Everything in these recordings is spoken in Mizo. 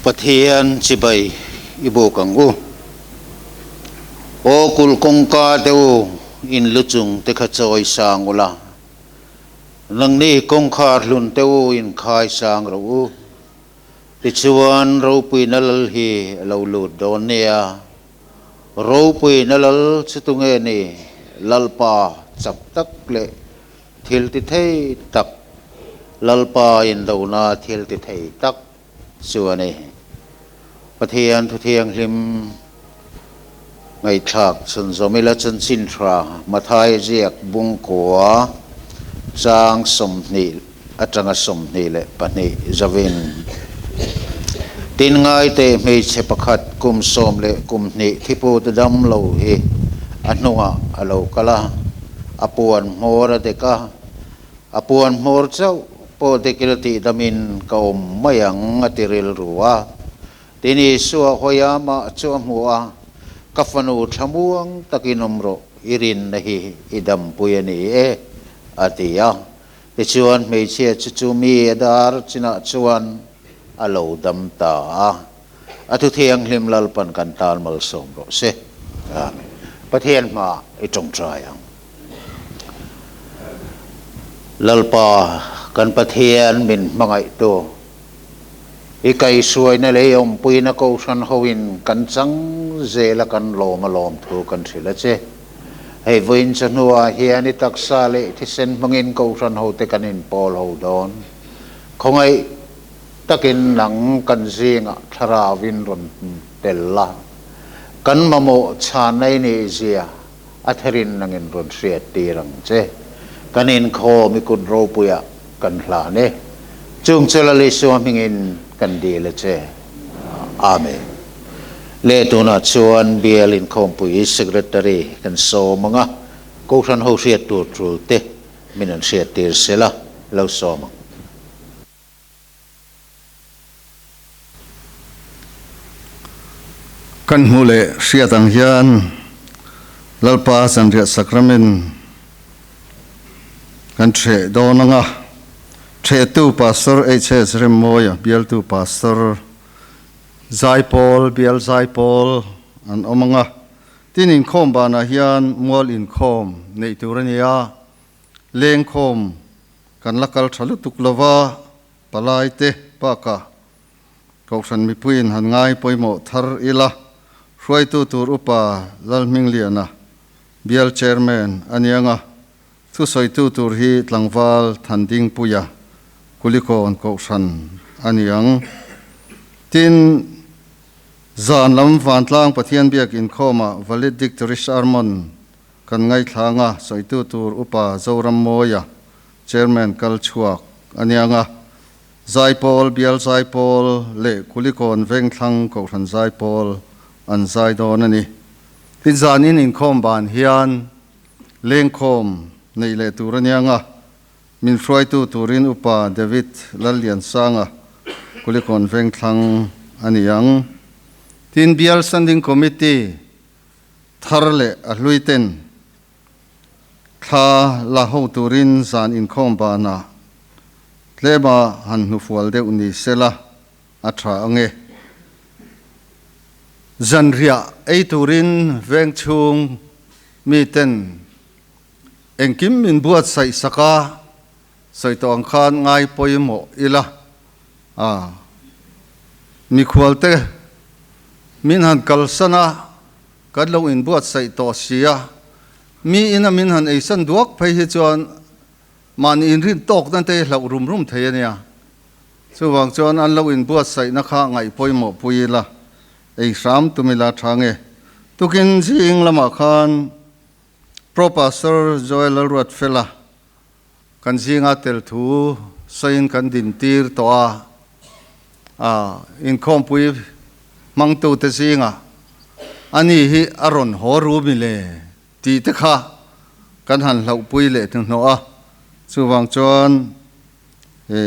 Pathian chibai i buk ang u. Aw kulh kawngka te u, in lu chung te kha chawi sang ula, nangni kawngkhar hlun te u in khai sang rawh u. Tichuan ropuina lal hi a lo lut dawn nia. Ropuina lal chu tunge ni? Lalpa chak tak leh thil ti thei tak, Lalpa indona thil ti thei tak chu a ni. Pathian thu thianghlim ngaihthlak chhunzawm ila chanchin tha Mathai ziak bungkua chang 20 atanga 22 zavin tin ngaite hmeichhe pakhat kum sawm leh kum hnih thiput dam lo hi a hnungah a lo kal a, a puan hmawr a dek a, A puan hmawr chauh pawh dikil tih damin ka awm mai ang a ti rilru a. Tin Isua hawi amah chu a hmu a, Ka fanu thlamuang takin awm rawh, i rinna hi i dampui a ni e, a ti a. Tichuan hmeichhia chu chu mi a dar chinah chuan a lo dam ta a. A thu thianghlim Lalpan kan tan malsawm rawh se. Amen. Pathian hmaah i tawngtai ang. Lalpa kan Pathian min hmangaihtu, i kaihhruaina leh i awmpuina kohhran hoin kan chang zela kan lawm a lawm thu kan hrilh a che. Hei vawiin chawhnuah hian i taksa leh thisen hmangin kohhran hote kan inpawl ho dawn. Khawngaih takin nang kan zingah thlarauin rawn tel la, kan mamawh chhanna i nih zia a therin nangin rawn hriat tir ang che. Kan inkhawm i kut ropuiah kan hlan e. Chung chu Lal Isua hmingin kan dil a che. Amen. Leh tunah chuan Bial Inkhawmpui Secretary kan sawm ang a, Kohhran ho hriat tur tul te min an hriat tir sela lo sawm ang. Kan hmuh leh hriat ang hian Lalpa zanriah sakramen kan ṭheh dawn ang a, ṭhehtu Pastor HS Remmawia, bialtu Pastor Zaipawl, bial Zaipawl an awm ang a, tin inkhawm banah hian mual inkhawm neih tur a ni a, lengkhawm Kan la kal tha lutuk lova, palai te bakah Kohhran mipuiin han ngai pawimawh thar ila, hruaitu tur upa Lalhmingliana, Bial Chairman a ni anga, thusawitu tur hi tlangval Thandingpuia, Kulikawn Kohhran a ni ang. Tin, zan lam Vantlang Pathian Biak inkhawmah Valedictory Sermon Kan ngaithlang a, sawitu tur Upa Zorammawia, Chairman kal chhuak a niang a, Zaipawl, Bial Zaipawl leh Kulikawn Vengthlang Kohhran Zaipawl an zai dawn a ni. Tin zanin inkhawm ban hian lengkhawm neih leh tur a niang a, min hruaitu turin Upa David Lalliansanga, Kulikawn Vengthlang a ni ang. Tin Bial Standing Committee Thar leh a hlui ten thla la ho turin zan inkhawm banah tlema han hnufual deuh ni sela a tha ange. Zanriah ei turin veng chhung mi ten engkim min buatsaih sak a, sawi tawh ang khan ngai pawimawh ila A mikhualte min han kalsan a, kan lo inbuatsaih tawh si a, mi ina min han eisan duak phei hi chuan mahni inrin tawk nan te hi hlauh rum rum thei a nia. Chuvang chuan an lo inbuatsaihna kha ngaih pawimawh pui ila, ei hram tum ila tha nge. Tukin zing lamah khan Pro Pastor Joel Lalruatfela Kan zinga tel thu sawiin kan din tir tawh a, a inkhawmpui hmangtute zingah ani hi a rawn haw ru mi le tih te kha kan han hlauhpui leh hnuhnawh a, chuvang chuan e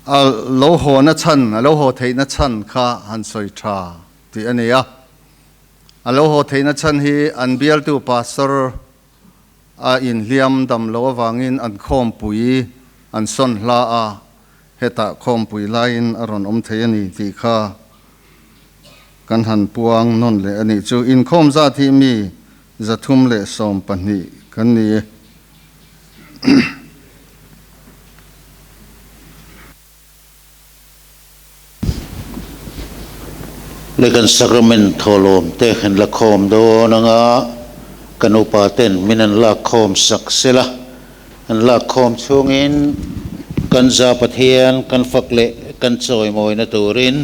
a lo haw na chhan, a lo haw theihna chhan kha han sawi tha tih a ni a. A lo haw theihna chhan hi an bialtu pastor a inhliam dam loh avangin an khawmpui an sawn hla a. hetah khawmpui laiin a rawn awm thei a ni tih kha kan han puang nawn leh a nih chu. Inkhawm zat hi mi 312 kan ni. Le kan Sacrament thawhlawm te kan la khawm dawn anga kan upa ten min an lak khawm sak sela, an lak khawm chhungin kan za Pathian kan fak leh kan chawimawina turin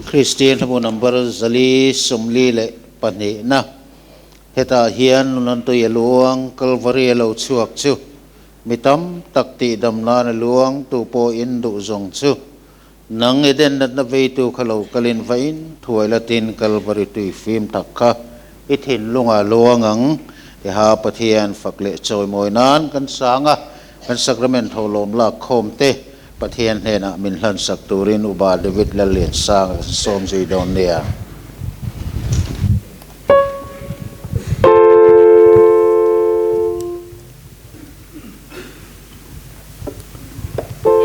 Kristian hlabu number 442 na hetah hian Nunantui a luang Kalvari a lo chhuak chu Mi tam tak tihdam nan a luang tu pawhin duh zawng chu nang Eden natna veitu kha lo kalin vain thuai latin Kalvari tui fim tak kha i thinlungah luang ang tiha Pathian fak leh chawimawi nan kan sang a, kan Sacrament tholawm lak khawm te Pathian hnenah min hlansak turin Upa David Lalliansanga kan sawm zui dawn nia.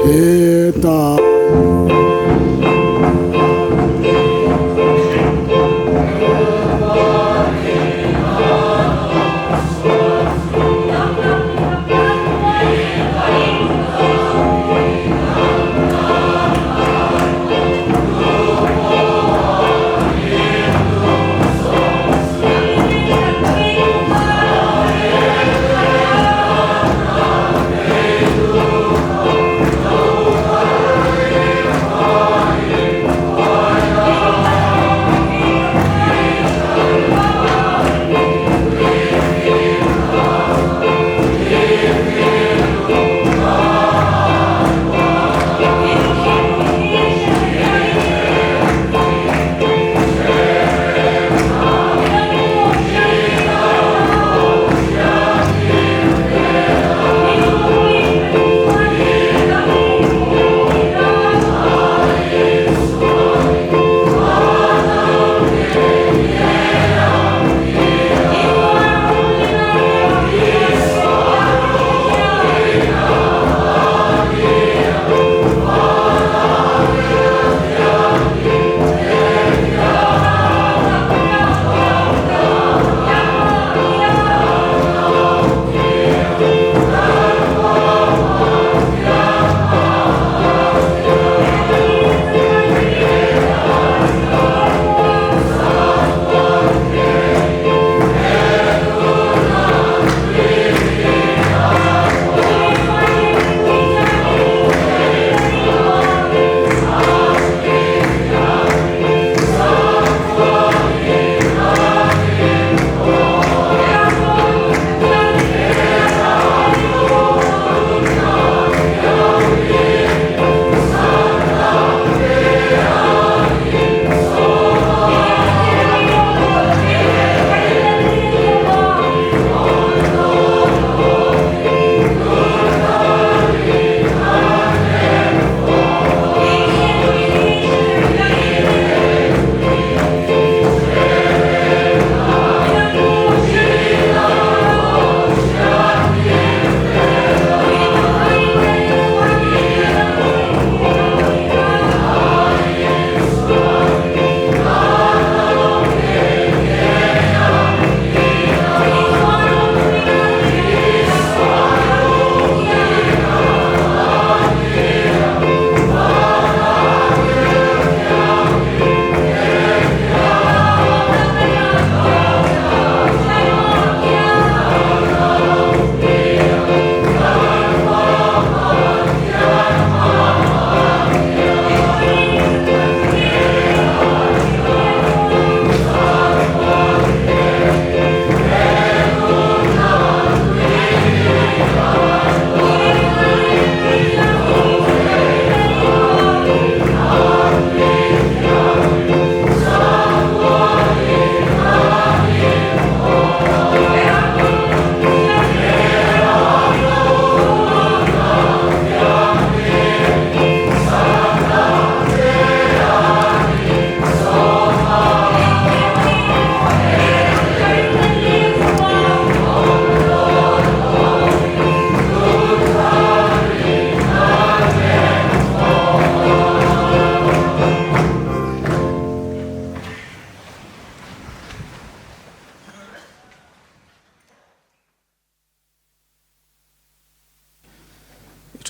Hetah.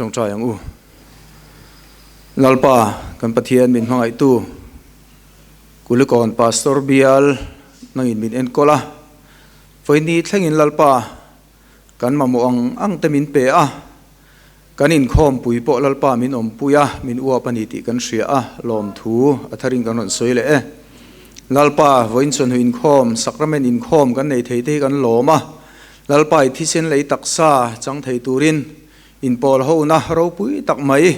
Tawngtai ang u. Lalpa, kan Pathian min hmangaihtu, Kulikawn Pastor bial nangin min enkawl a, vawiini thlengin Lalpa kan mamawh ang ang te min pe a, kan inkhawmpui pawh Lalpa min awmpui a, min uap a ni tih kan hria a, lawmthu a tharin kan rawn sawi leh e. Lalpa, vawiin chawhnu inkhawm, Sacrament inkhawm kan nei thei te hi kan lawm a, Lalpa i thisen lei taksa chang thei turin inpawl hona ropui tak mai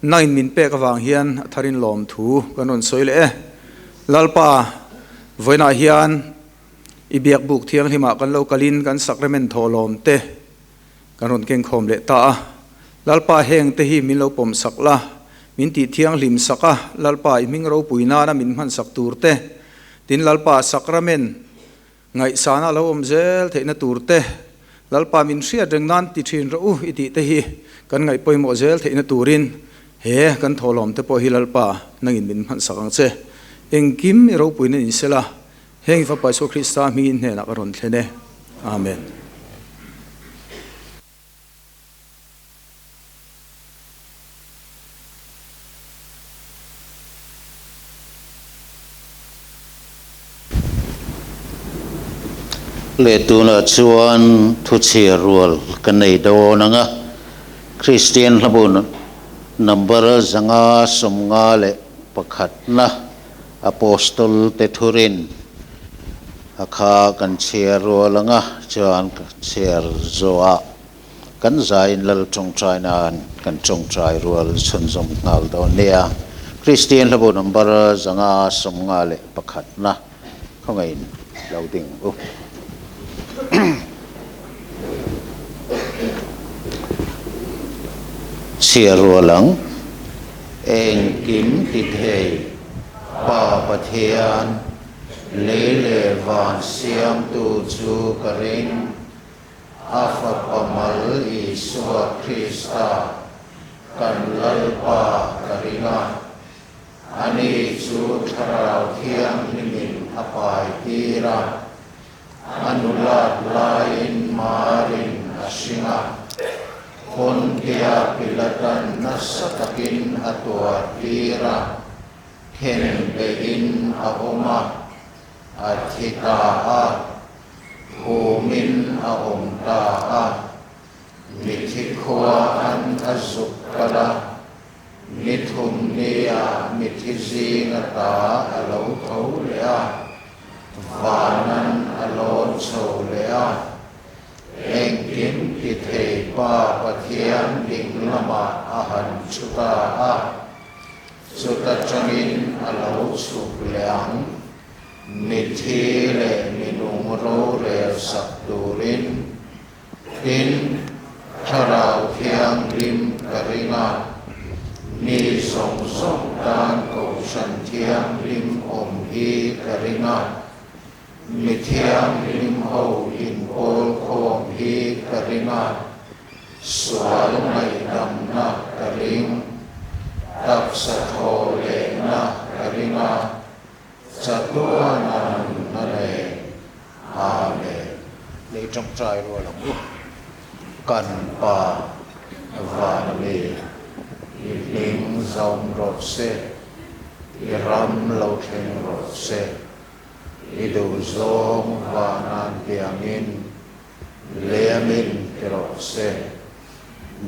nangin min pek avang hian a tharin lawmthu kan rawn sawi leh e. Lalpa, vawiinah hian i biakbuk thianghlimah kan lo kalin kan sacrament thawhlawm te kan rawn kengkhawm leh ta a. Lalpa heng te hi min lo pawm sak la, min tih thianghlim sak a, Lalpa i hming ropui nana min hman sak tur te, tin Lalpa sacrament Ngaihsana lo awm zel theihna tur te, Lalpa min hriat reng nan ti thin rawh u i tih te hi kan ngaih pawimawh zel theihna turin he kan thawhlawm te pawh hi Lalpa nangin min hmanhsak ang che. Engkim i ropuina in sela, heng i Fapa Isua Krista hmingin hnenah ka rawn thlen e. Amen. Leh tunah chuan thuchhiar rual ka nei dawn ang a, Kristian hlabu number 551 na Apostol te thurin a kha kan chhiar rual ang a, chuan ka chhiar zawhah Kan zaiin Lal tawngtai nan kan tawngtai rual chhunzawm nghal dawn nia. Kristian hlabu number 551 na khawngaihin lo ding u. Chhiar rual ang. Engkim ti thei Pa Pathian, lei leh van siamtu chu ka ring. A Fapa mal Isua Krista, kan Lalpa ka ring a, ani chu Thlarau Thianghlimin a pai tir a, a nulat laiin Marin a hring a, Pontia Pilatan nasa takin a tuar tir a, khen behin a awm a, a thi ta a. Khumin a awm ta a, mithi khua an a zuk kal a, ni thum nia mithi zing ata a lo tho leh a, vanan a lawn chho leh a, engkim ti thei Pa Pathian ding lamah a han thu ta a, chuta tangin a lo chhuk leh ang. Mithi leh minung rorel sak turin tin Thlarau Thianghlim ka ring a, mi zawng zawng tan Kohhran Thianghlim awm hi ka ring a, mi thianghlim ho inpawl khawm hi ka ring a, sual ngaihdamna ka ring, taksa thaw lehna ka ring a, Chatuan a nunna leh Amen. Lei tawngtai rual ang u. Kan Pa van ami, i hling zawm rawh se, i ram lo thleng rawh se, i duhzawng vanan tiangin Liamin ti rawh se,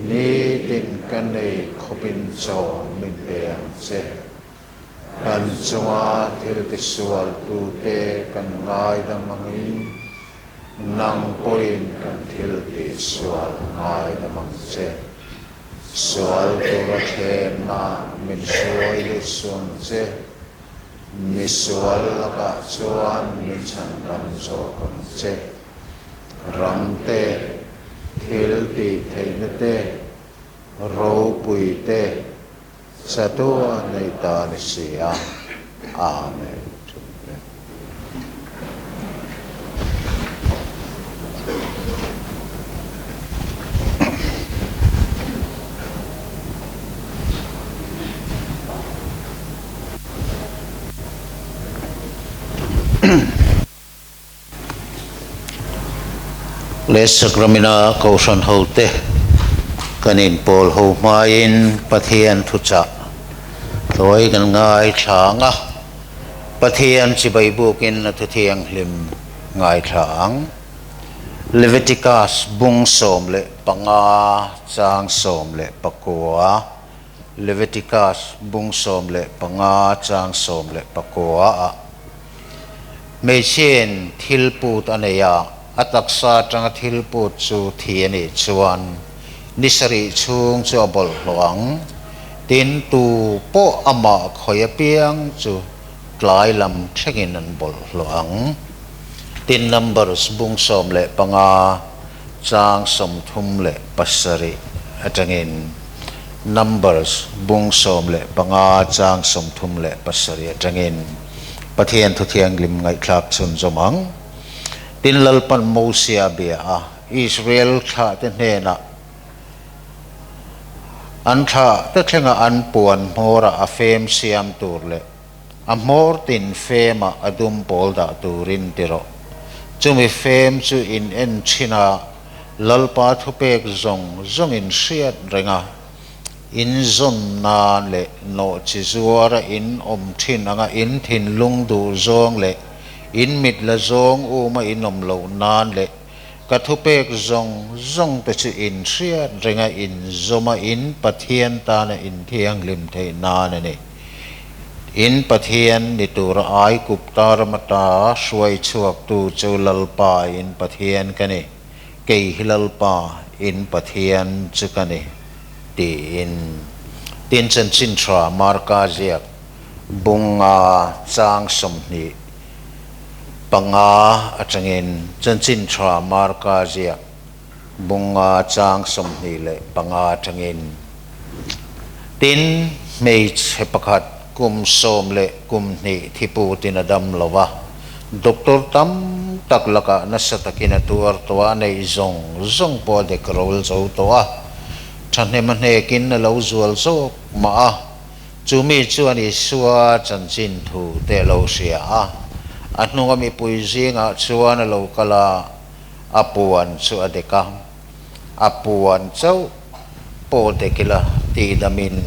nitin ka nei khawpin chaw min pe ang che. Kan chunga thil tisual tute kan ngaidam angin nang pawhin kan thil tihsual ngaidam ang che. Sual tura thlemna min hruai lut suang che. Misual lakah chuan min chhandam zawk ang che. Ram te, thil tih theihna te, ropui te, chatuah nei ta ni si a. Amen. Leh Sakramina Kohhran hote. Kan inpawl ho hmain Pathian thuchah tlawi kan ngaithla ang a, Pathian chibai bukin a thuthianghlim ngaithla ang. Leviticus bung 15 chang 19 Leviticus bung 15 chang 19 ah hmeichhiain thil put a nei a, a taksa atanga thil put chu thi a nih chuan ni sarih chhung chu a bawlhhlawh ang. Tin, tu pawh amah khawih apiang chu tlai lam thlengin an bawlhhlawh ang. Tin, Numbers bung 15 chang 37 atangin Numbers bung 15 chang 37 atangin Pathian Thuthianghlim ngaihthlak chhunzawm ang. Tin, Lalpan Mosia bia a, Israel thlahte hnenah an thlahte thlenga an puan hmawrah a fem siam tur leh A hmawr tin femah a dum pawl dah turin ti rawh. Chumi fem chu in en thin a, Lalpa thupek zawng zawngin hriat reng a, in zawn nan leh nawhchi zuara in awm thin anga in thinlung duh zawng leh in mit la zawng uma in awm loh nan leh ka thupek zawng zawng te chu in hriat reng a in zawm a in Pathian tana in thianghlim theih nan a ni. In Pathian ni tura Aigupta ram ata hruai chhuaktu chu Lalpa in Pathian ka ni, kei hi Lalpa in Pathian chu ka ni, tiin. Tin chanchin tha Marka ziak bunga chang 25 atangin chanchin tha Marka ziak bunga chang 25 atangin tin hmeichhe pakhat kum sawm leh kum hnih thiputin a dam lo a, doctor tam tak lakah nasa takin a tuar tawh a, a neih zawng zawng pawh a dek rol zo tawh a, thahnem a hnekin a lo zual zawk mah a, chumi chuan Isua chanchin thu te a lo hria a, a hnunga mipui zingah chuan a lo kal a, a puan chu a dek a, a puan chauh pawh dek ila tihdamin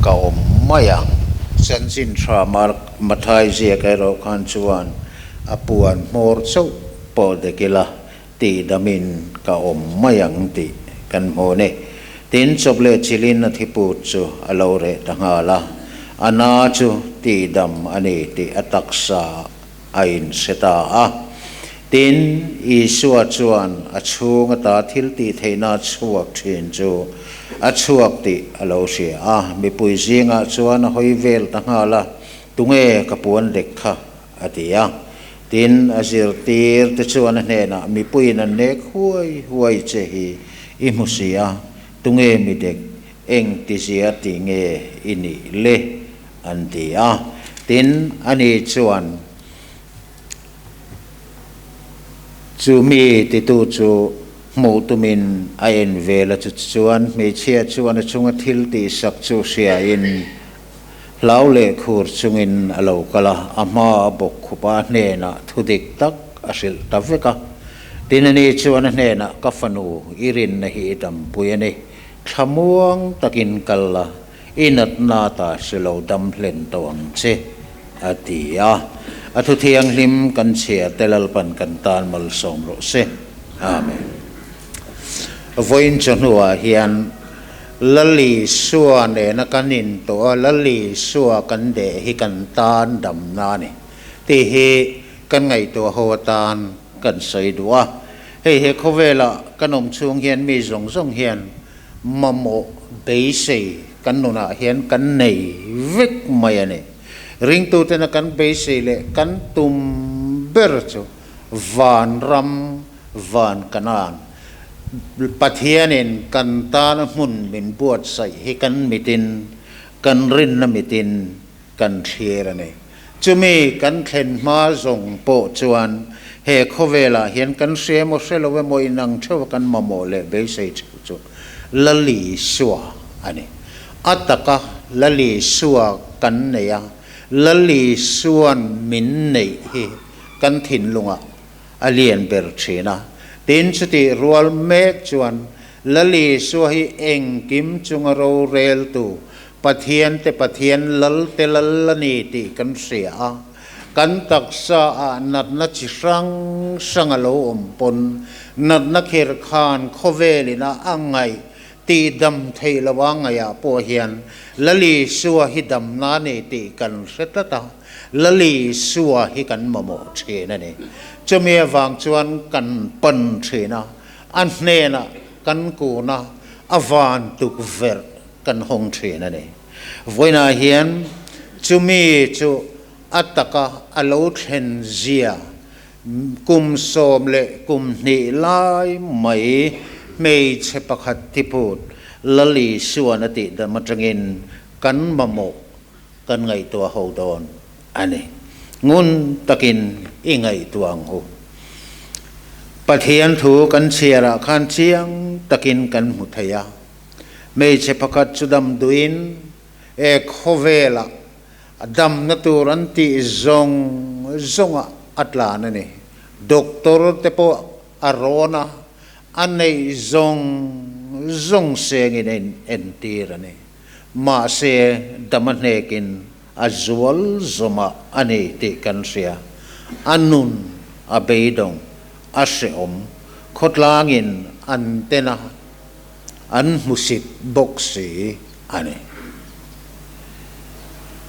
ka awm mai ang. Chanchin tha Mark Mathai ziak erawh khan chuan a puan hmawr chauh pawh dek ila tihdamin ka awm mai ang tih kan hmu a ni. Tin, chawp leh chilin a thiput chu a lo reh ta nghal a, a na chu tihdam a ni tih a taksa a inhre ta a. Tin, Isua chuan a chhung ata thil tih theihna chhuak thin chu a chhuak tih a lo hria a. Mipui zingah chuan a hawi vel ta nghal a, Tunge ka puan dek kha? a ti a. Tin, a zirtir te chuan a hnenah, Mipuiin an nek huai huai che hi i hmu si a, tunge mi dek, eng tizia ti nge i nih le? An ti a. Tin, ani chuan chu mi titu chu hmuh tumin a en vel a, chu chuan hmeichhia chuan a chunga thil tihsak chu hriain hlau leh khur chungin a lo kal a, a hmaa bawkkhupa hnenah thu dik tak a hrilh ta vek a. Tin, ani chuan a hnenah, Ka fanu, i rinna hi i dampui a ni, thlamuang takin kal la, I natna ta hre lo dam hlen tawh ang che, a ti a. A thu thianghlim kan chhia te Lalpan kan tan malsawm rawh se. Amen. Vawiin chawhnuah hian Lal Isua nena kan intawh a, Lal Isua kan deh hi kan tan damna a ni tih hi kan ngaihtuah ho atan kan sawi duh a. Hei he khawvelah kan awm chhung hian mi zawng zawng hian Mamawh beisei kan nunah hian kan nei vek mai a ni. Ringtutena kan beisei leh kan tum ber chu vanram van Kanaan, Pathianin kan tana hmun min buatsaih hi kan mitin, kan rinna mitin kan thlir a ni. Chumi kan thlen hma zawng pawh chuan he khawvelah hian kan hria emaw hre lo emaw inang theuh a kan mamawh leh beisei theuh chu Lal Isua a ni. A taka Lal Isua kan nei a, Lal Isua'n min neih hi kan thinlungah a lian ber thin a. Tin, chutih rual mek chuan. Lal Isua hi engkim chunga roreltu, Pathian te Pathian, Lal te Lal a ni tih kan hria a. Kan taksa ah natna chi hrang hrang a lo awm pawn natna khir khan khawvel ina a ngaih tih dam theih lo a ngaihah pawh hian Lal Isua hi damna a ni tih kan hre tlat a, Lal Isua hi kan mamawh thin a ni. Chumi avang chuan kan pan thin a, a hnenah kan kun a, a van tukverh kan hawng thin a ni. Vawiinah hian chumi chu a taka a lo thlen zia kum 12 lai mai hmeichhe pakhat tiput Lal Isuan a tih dam atangin kan mamawh kan ngaihtuah ho dawn a ni. Ngun takin i ngaihtuah ang u. Pathian thu kan chhiarah khan chiang takin kan hmu thei a. Hmeichhe pakhat chu dam duhin e khawvelah A damna tur an tih zawng zawngah a tlan a ni. Doctor te pawh a rawn a, a neih zawng zawng sengin a inentir a ni. Mahse, dam a hnekin a zual zawmah a ni tih kan hria. A nun a beidawng, a hrehawm, khawtlangin an ten a, an hmusit bawk si a ni.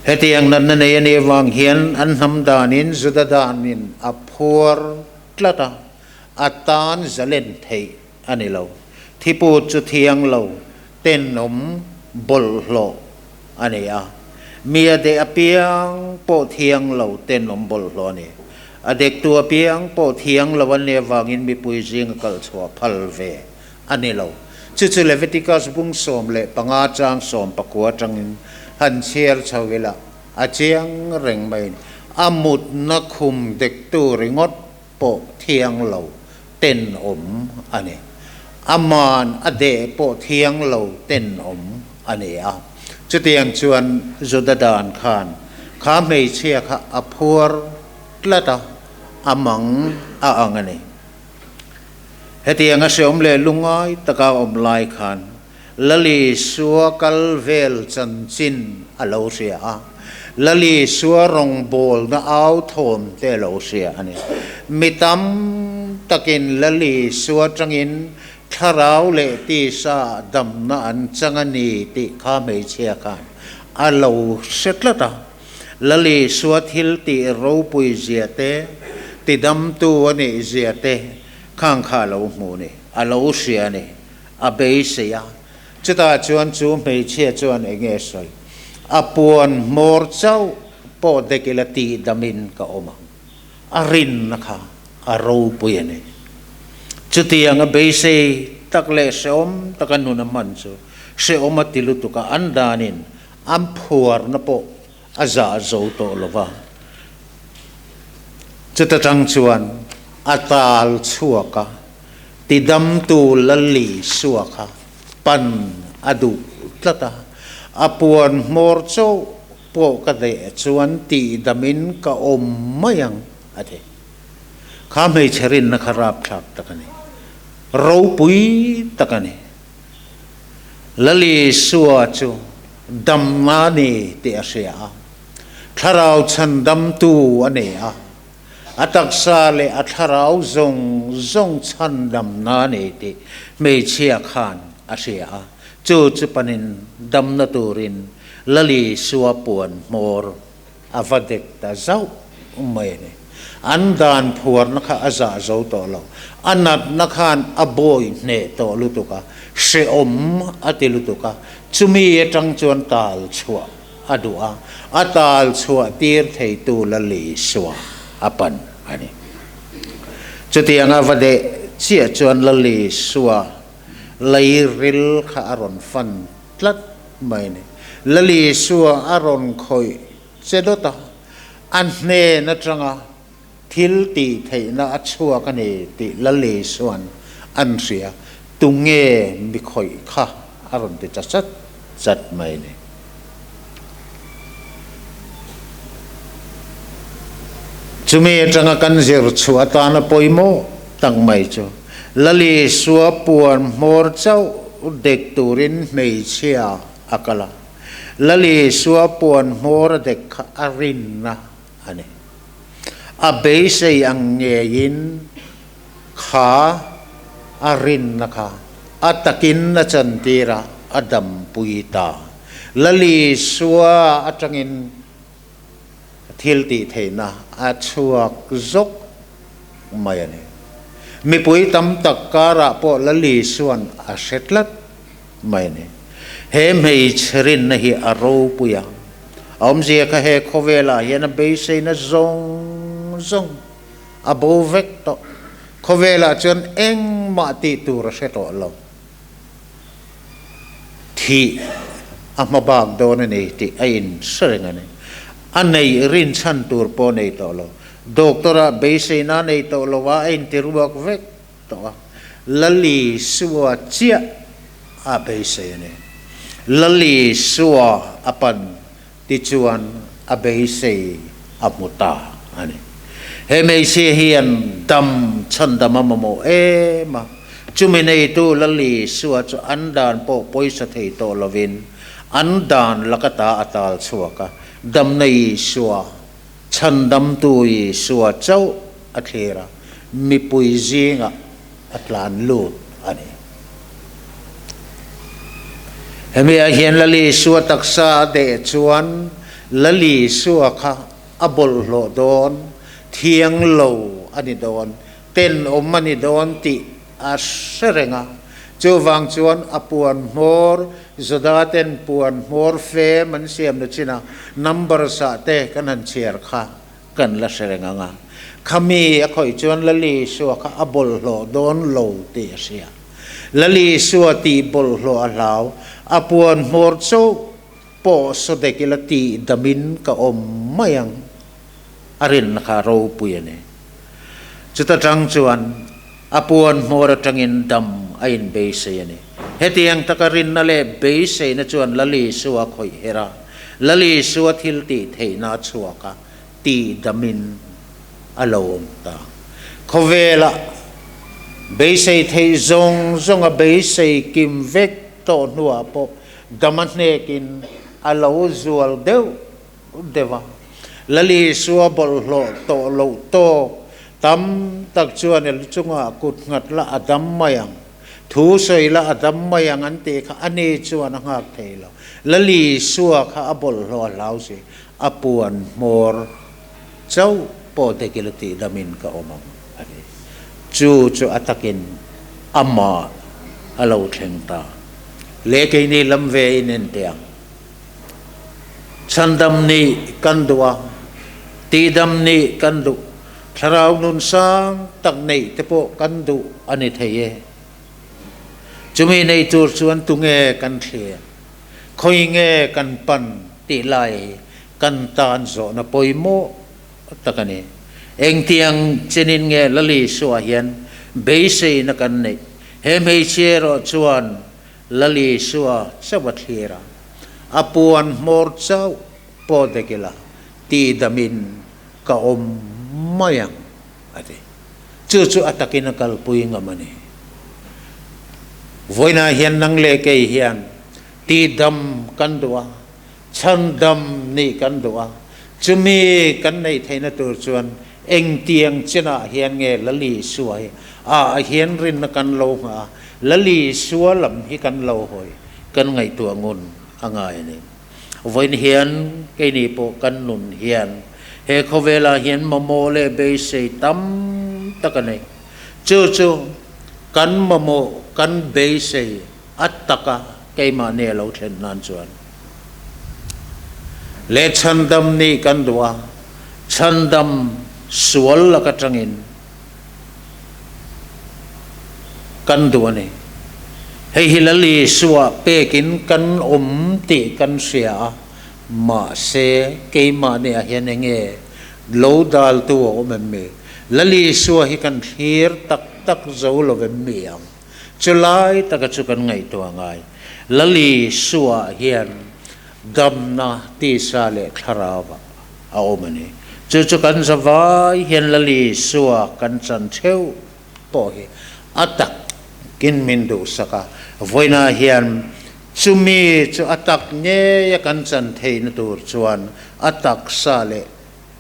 Hetiang natna nei a nih avang hian an hnam danin Juda danin a phuar tlat a, a tan zalen theih a ni lo. Thiput chu thiang lo, tenawm bawlhhlawh a ni a. Mi a deh apiang pawh thiang lo, tenawm bawlhhlawh a ni. A dektu apiang pawh thiang lo an nih avangin mipui zinga kalchhuah phal ve a ni lo. Chu chu Leviticus bung 15 chang 19 atangin han chhiar chho ila a chiang reng mai. A mutna khum dektu ringawt pawh thiang lo tenawm a ni. A man a deh pawh thiang lo tenawm a ni a. Chutiang chuan Juda dan khan kha hmeichhia kha a phuar tlat a, a mang a ang a ni. Hetiang a hreawm leh lungngai taka awm lai khan Lali Sua kal vel chanchin a lo hria a, Lali Sua rawngbawlna au thawm te a lo hria a ni. Mi tam takin Lali Sua tangin thlarau leh tisa damna an chang a ni tih kha hmeichhia khan a lo hre tlat a. Lali Sua thil tih ropui zia te, tidamtu a nih zia te khang kha a lo hmu ni, a lo hria ni, a beisei a. Chutah chuan chu hmeichhia chuan eng nge sawi? A puan hmawr chauh pawh dek ila tihdamin ka awm ang. A rinna kha a ropui a ni. Chutiang a beisei tak leh hrehawm taka nun a hman chu hrehawm a ti lutuk a, an danin An phuarna pawh a zah zo tawh lo va, chuta tang chuan a tal chhuak a, tidamtu Lali Sua kha pan a duh tlat a, a puan hmawr chauh pawh ka deh chuan tihdamin ka awm mai ang, a ti. Kha hmeichhe rinna kha rapthlak tak a ni, ropui tak a ni. Lali Sua chu damna a ni tih a hria a, thlarau chhandamtu a ni a, a taksa leh a thlarau zawng zawng chhandamna a ni tih hmeichhia khan a hria a, chu chu panin damna turin Lali Sua puan hmawr a va dek ta zauh mai a ni. An dan phuarna kha a zah zo tawh lo. A natna khan a bawi hneh tawh lutuk a, hrehawm a ti lutuk a, chumi atang chuan tal chhuah a duh a, a tal chhuah tir theitu Lali Sua a pan a ni. Chutiang a va deh chiah chuan Lali Sua leiril kha a rawn fan tlat mai a ni. Lal Isua a rawn khawih che dawt a, a hnen atanga thil tih theihna a chhuak a ni tih Lal Isua'n an hria, tunge mi khawih kha a rawn ti ta chat chat mai a ni. Chumi atanga kan zir chhuah atana pawimawh tak mai chu. Lal Isua puan hmawr chauh dek turin hmeichhia a kal a. Lal Isua puan hmawr a dek kha a rinna a ni. A beisei ang ngeiin kha a rinna kha a takin a chantir a, a dampui ta. Lal Isua atangin thil tih theihna a chhuak zawk mai a ni. Mipui tam tak karah pawh Lal Isua'n a hre tlat mai a ni. He hmeichhe rinna hi a ropui a, a awmzia kha he khawvelah hian a beiseina zawng zawng a bo vek tawh. Khawvelah chuan engmah tih tur a hre tawh lo. Thih a hma bak dawn a ni tih a inhre reng a ni. A neih rinchhan tur pawh a nei tawh lo. Doctor-ah beiseina a nei tawh lo a, a inti ruak vek tawh a. Lali Sua chiah a beisei a ni. Lali Sua a pan tichuan a beisei a hmu ta a ni. He hmeichhia hian dam chhandam a mamawh em a, chumi neitu Lal Isua chu an dan pawh pawisa thei tawh lovin an dan laka ta a tal chhuak a, damna Isua, chhandamtu Isua chauh a thlir a, mipui zingah a tlan lut a ni. Hemi ah hian Lal Isua taksa a deh chuan Lal Isua kha a bawlhhlawh dawn, thiang lo a ni dawn, tenawm a ni dawn tih a hre reng a. Chuvang chuan a puan hmawr, Juda ten puan hmawr fem an siamna chinah number sah te kan han chhiar kha kan la hre reng ang a, khami a khawih chuan Lal Isua kha a bawlhhlawh dawn lo tih a hria. Lal Isua tih bawlhhlawh a hlau, a puan hmawr chauh pawh sawdek ila tih damin ka awm mai ang, a rinna kha ropui a ni. Chuta tang chuan a puan hmawr atangin dam a inbeisei a ni. Hetiang taka rinna leh beiseina chuan Lal Isua khawih her a, Lal Isua thil tih theihna a chhuak a, tih damin a lo awm ta. Khawvelah beisei theih zawng zawnga beisei kim vek tawh hnuah pawh dam a hnekin a lo zual deuh deuh a. Lal Isua bawlhhlawh tawh loh tawk tam tak chuan a lu chungah kut nghat la a dam mai ang, thu sawi la a dam mai ang an tih kha a ni chuan a nghak thei lo. Lal Isua kha a bawlhhlawh a hlau si, a puan hmawr chauh pawh dekil a tih damin ka awm ang a ti. Chu chu a takin amah a lo thleng ta. Le keini lam ve in en teh ang. Chhandam nih kan duh a, tihdam nih kan duh, thlarau nun sang tak neih te pawh kan duh a ni thei e. Chumi nei tur chuan tunge kan thlir, khawi nge kan pan tih lai hi kan tan zawhna pawimawh tak a ni. Engtiang chenin nge Lal Isua hian beiseina kan neih? He hmeichhia erawh chuan Lal Isua chauh a thlir a, a puan hmawr chauh pawh dek ila tihdamin ka awm mai ang, a ti. Chu chu a takin a kalpui ngam a ni. Vawiinah hian nang leh kei hian tihdam kan duh a, chhandam nih kan duh a, chumi kan neih theihna tur chuan engtiang chenah hian nge Lal Isua hi ah hian rinna kan lo nghah a, Lal Isua lam hi kan lo hawi, kan ngaihtuah ngun a ngai a ni. Vawiin hian keini pawh kan nun hian he khawvelah hian mamawh leh beisei tam tak a nei. Chu chu kan mamawh kan beisei a taka keimahni a lo thlen nan chuan leh chhandam nih kan duh a, chhandam sual lak atangin kan duh a ni. Hei hi Lal Isua pekin kan awm tih kan hria a, mahse keimahni ah hian enge lo daltu a awm em mi? Lal Isua hi kan thlir tak tak zo lo em mi ang? Chu lai taka chu kan ngaihtuah ngai. Lal Isua hian damna tisa leh thlarau a awm a ni. Chu chu kan zavai hian Lal Isua kan chan theuh pawh hi. A takin min duhsak a, vawiinah hian chumi chu a tak ngeia kan chan theihna tur chuan a taksa leh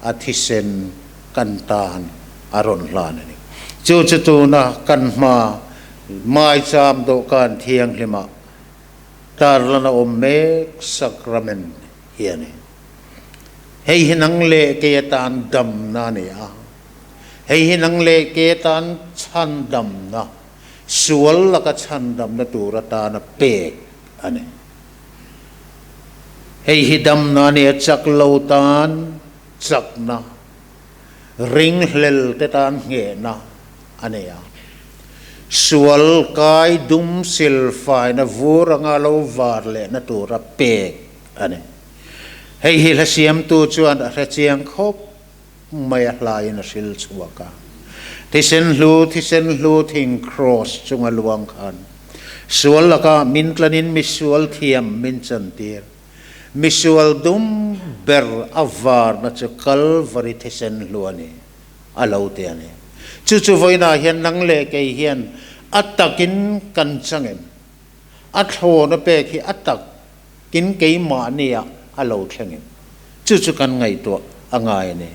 a thisen kan tan a rawn hlan a ni. Chu chu tuna kan hma maicham dawhkan thianghlimah tarlan a awm mek sacrament hi a ni. Hei hi nang leh kei atan damna a ni a. Hei hi nang leh kei atan chhandamna, sual laka chhandamna tur atana pek a ni. Hei hi damna a ni a, chak lo tan chakna, ringhlel te tan nghehna a ni a. Sual kai dum silfaina vur anga lo var lehna tura pek a ni. Hei hi hla siamtu chuan a hre chiang khawp mai a hlaiin a hril chhuak a. Thisen hlu, thisen hlu thing kraws chunga luang khan sual lakah min tlanin misual thiam min chantir. Misual dum ber a varna chu Kalvari thisen hlu a ni, a lo ti a ni. Chu chu vawiinah hian nang leh kei hian a takin kan chang em? A thlawn a pek hi a tak Tin, keimahnia a lo thlengin chu chu kan ngaihtuah a ngai a ni.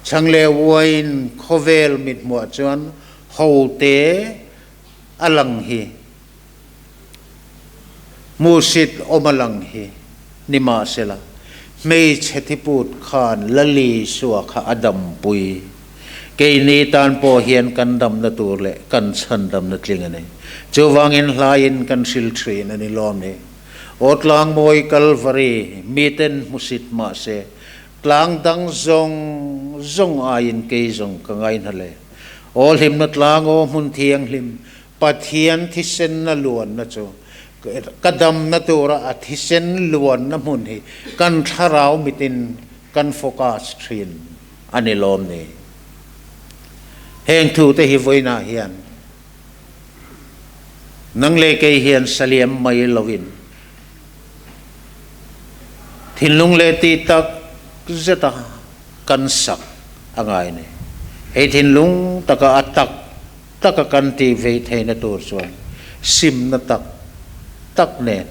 Chhang leh uaiin khawvel mithmuah chuan hote a lang hi, hmuhsit awm a lang hi nimahsela, hmeichhe thiput khan Lali Sua kha a dampui. Keini tan pawh hian kan damna tur leh kan chhandamna tling a ni. Chuvangin hlaiin kan hril thin a ni lawm ni. Aw tlang mawi Kalvari, miten hmusit mah se, tlang dang zawng zawng aiin kei zawng ka ngaihna le. Aw hlimna tlang aw hmun thianghlim, Pathian thisenna luanna chu ka damna tura a thisen luanna hmun hi kan thlarau mitin kan focus thin a ni lawm ni. Heng thute hi vawiinah hian Nang leh kei hian saliam mai loin thinlung leh tih tak zeta kan sak a ngai a ni. Hei thinlung taka a tak taka kan tih vei theihna tur chuan simna tak tak nen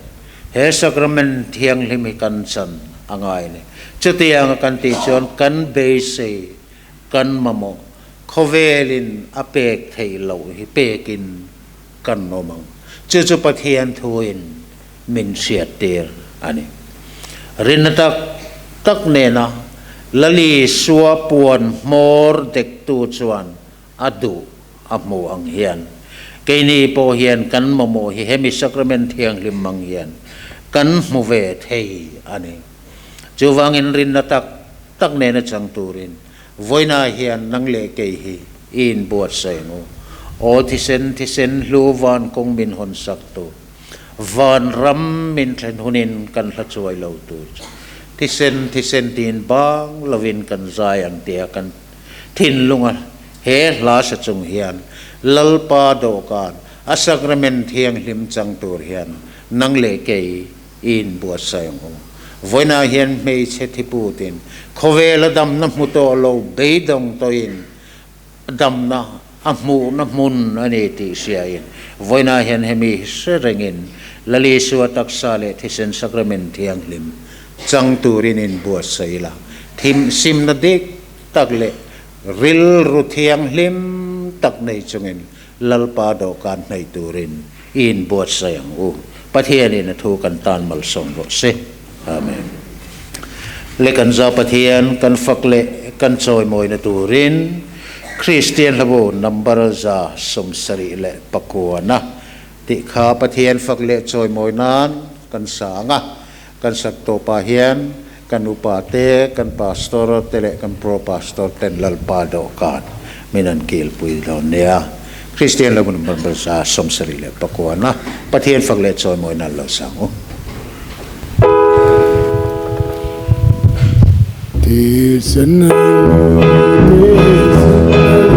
he sacrament thianghlim hi kan chan a ngai a ni. Chutianga kan tih chuan kan beisei kan mamawh khawvelin a pek theih loh hi pekin kan awm ang. Chu chu Pathian thuin min hriattir a ni. Rinna tak tak nena Lali Sua puan hmawr dektu chuan a duh a hmu ang hian keini pawh hian kan mamawh hi hemi sacrament thianghlim mang hian kan hmu ve thei a ni. Chuvangin rinna tak tak nena chang turin Vawiinah hian nang leh kei hi i inbuatsaih ang u. Aw thisen, thisen hlu van kawng min hawn sak tu, van ram min thlen hunin kan hla chuai lo tur chu thisen, thisen tiin bang lovin kan zai ang tia kan thinlunga he hla sa chung hian Lalpa dawhkan a sacrament thianghlim chang tur hian nang leh kei i inbuatsaih ang u. Vawiinah hian hmeichhe thiputin khawvela damna hmu tawh lo beidawng tawhin damna a hmuhna hmun a ni tih hriain vawiinah hian hemi hre rengin Lal Isua taksa leh thisen sacrament thianghlim chang turin inbuatsaih ila. Thim simna dik tak leh rilru thianghlim tak nei chungin Lalpa dawhkan hnaih turin i inbuatsaih ang u. Pathianin a thu kan tan malsawm rawh se. Amen. Le kan za Pathian kan fak leh kan chawimawina turin Kristian hlabu number 79 tih kha Pathian fak leh chawimawi nan kan sa ang a. Kan sak tawpah hian kan upa te, kan pastor te leh kan pro pastor ten Lalpa dawhkan min an kilpui dawn nia. Kristian lo hmun ban 79 Pathian fak leh chawimawi nan lo sang u. Thisen hlu, thisen hlu.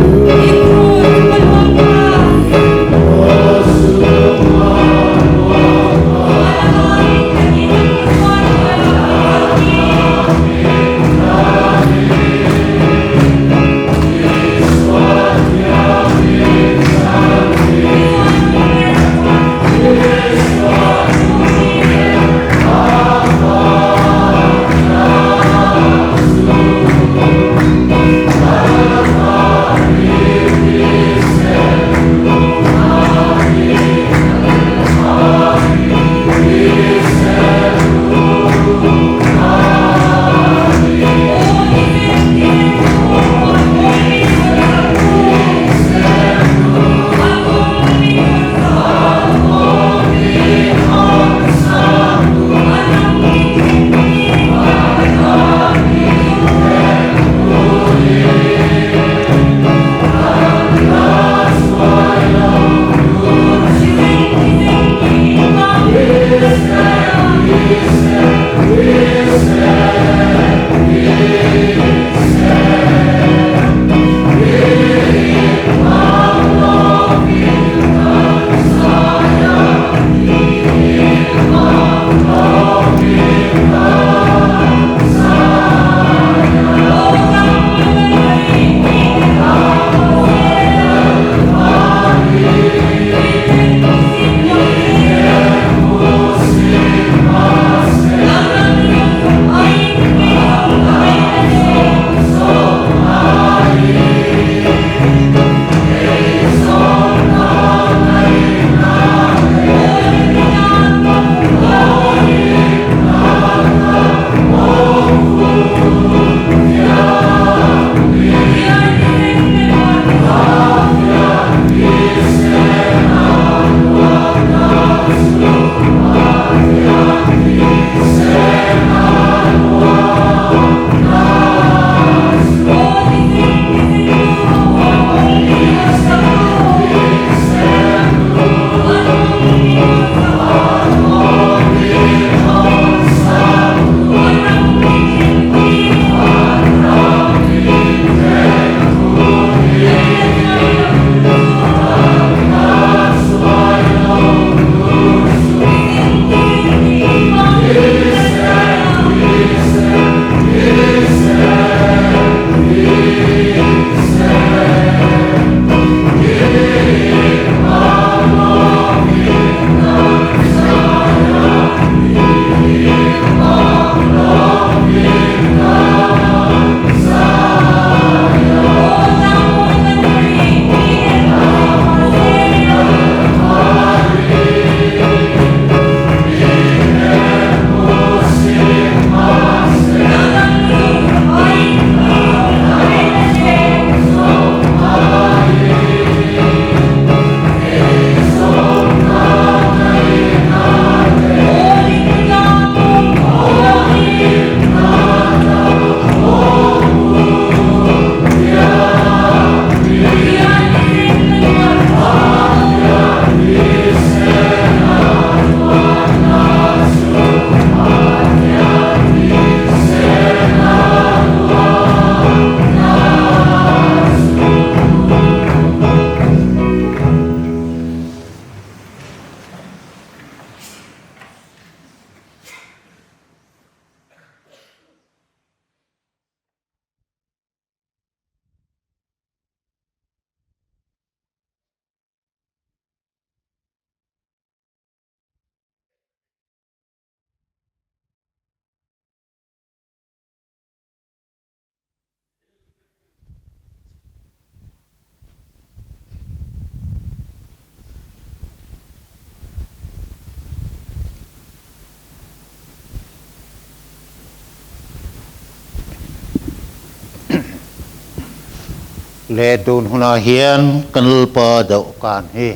Le tun hunah hian kan Lalpa dawhkan hi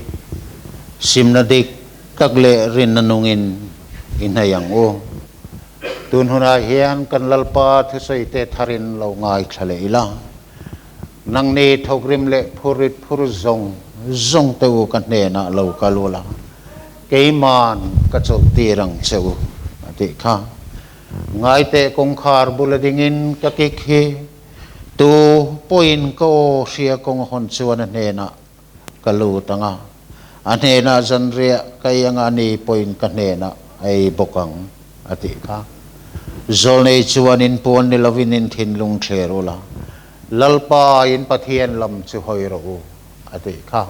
simna dik tak leh rinna nungin i hnaih ang u. Tun hunah hian kan Lalpa thusawite tharin lo ngaithla leh ila. Nangni thawkrim leh phurit phur zawng zawng te u ka hnenah lo kal ula, keiman ka chawlh tir ang che u, a tih kha. Ngaiteh kawngkhar bula dingin ka kik hi tu pawhin ka aw hria kawng hawn chuan a hnenah ka lut ang a, a hnenah zanriah ka ei anga ni pawhin ka hnenah a ei bawk ang, a tih kha. Zawlnei chuan in puan ni lovin in thinlung thler ula, Lalpa in Pathian lam chu hawi rawh u, a tih kha.